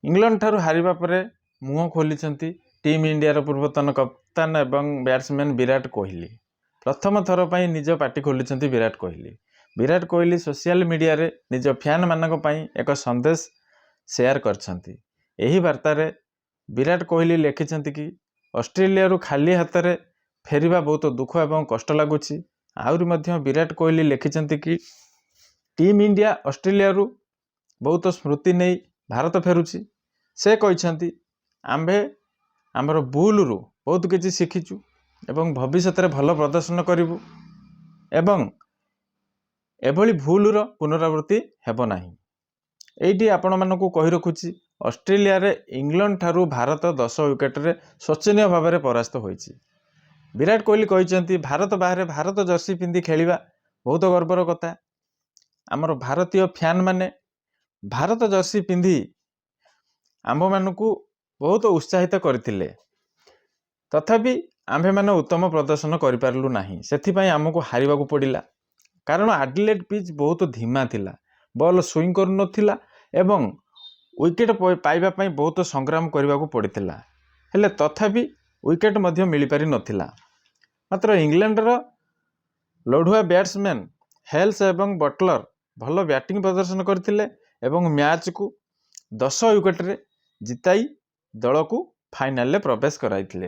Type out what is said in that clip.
England ଠାରୁ ହାରିବା ପରେ ମୁହଁ ଖୋଲିଛନ୍ତି ଟିମ୍ ଇଣ୍ଡିଆର ପୂର୍ବତନ କପ୍ତାନ ଏବଂ ବ୍ୟାଟ୍ସମ୍ୟାନ୍ ବିରାଟ କୋହଲି। ପ୍ରଥମ ଥର ପାଇଁ ନିଜ ପାଟି ଖୋଲିଛନ୍ତି ବିରାଟ କୋହଲି। ବିରାଟ କୋହଲି ସୋସିଆଲ ମିଡ଼ିଆରେ ନିଜ ଫ୍ୟାନ୍ମାନଙ୍କ ପାଇଁ ଏକ ସନ୍ଦେଶ ସେୟାର କରିଛନ୍ତି। ଏହି ବାର୍ତ୍ତାରେ ବିରାଟ କୋହଲି ଲେଖିଛନ୍ତି କି, ଅଷ୍ଟ୍ରେଲିଆରୁ ଖାଲି ହାତରେ ଫେରିବା ବହୁତ ଦୁଃଖ ଏବଂ କଷ୍ଟ ଲାଗୁଛି। ଆହୁରି ମଧ୍ୟ ବିରାଟ କୋହଲି ଲେଖିଛନ୍ତି କି, ଟିମ୍ ଇଣ୍ଡିଆ ଅଷ୍ଟ୍ରେଲିଆରୁ ବହୁତ ସ୍ମୃତି ନେଇ ଭାରତ ଫେରୁଛି। ସେ କହିଛନ୍ତି, ଆମ୍ଭେ ଆମର ଭୁଲରୁ ବହୁତ କିଛି ଶିଖିଛୁ ଏବଂ ଭବିଷ୍ୟତରେ ଭଲ ପ୍ରଦର୍ଶନ କରିବୁ ଏବଂ ଏଭଳି ଭୁଲର ପୁନରାବୃତ୍ତି ହେବ ନାହିଁ। ଏଇଠି ଆପଣମାନଙ୍କୁ କହି ରଖୁଛି, ଅଷ୍ଟ୍ରେଲିଆରେ ଇଂଲଣ୍ଡ ଠାରୁ ଭାରତ 10 ୱିକେଟରେ ଶୋଚନୀୟ ଭାବରେ ପରାସ୍ତ ହୋଇଛି। ବିରାଟ କୋହଲି କହିଛନ୍ତି, ଭାରତ ବାହାରେ ଭାରତ ଜର୍ସି ପିନ୍ଧି ଖେଳିବା ବହୁତ ଗର୍ବର କଥା। ଆମର ଭାରତୀୟ ଫ୍ୟାନ୍ ମାନେ ଭାରତ ଜର୍ସି ପିନ୍ଧି ଆମ୍ଭମାନଙ୍କୁ ବହୁତ ଉତ୍ସାହିତ କରିଥିଲେ। ତଥାପି ଆମ୍ଭେମାନେ ଉତ୍ତମ ପ୍ରଦର୍ଶନ କରିପାରିଲୁ ନାହିଁ। ସେଥିପାଇଁ ଆମକୁ ହାରିବାକୁ ପଡ଼ିଲା। କାରଣ ଆଡିଲେଡ୍ ପିଚ୍ ବହୁତ ଧୀମା ଥିଲା, ବଲ୍ ସୁଇଂ କରୁନଥିଲା ଏବଂ ୱିକେଟ୍ ପାଇବା ପାଇଁ ବହୁତ ସଂଗ୍ରାମ କରିବାକୁ ପଡ଼ିଥିଲା। ହେଲେ ତଥାପି ୱିକେଟ୍ ମଧ୍ୟ ମିଳିପାରି ନଥିଲା। ମାତ୍ର ଇଂଲଣ୍ଡର ଲଢ଼ୁଆ ବ୍ୟାଟ୍ସମ୍ୟାନ୍ ହେଲ୍ସ ଏବଂ ବଟଲର ଭଲ ବ୍ୟାଟିଂ ପ୍ରଦର୍ଶନ କରିଥିଲେ ଏବଂ ମ୍ୟାଚ୍କୁ 10 ୱିକେଟରେ ଜିତାଇ ଦଳକୁ ଫାଇନାଲରେ ପ୍ରବେଶ କରାଇଥିଲେ।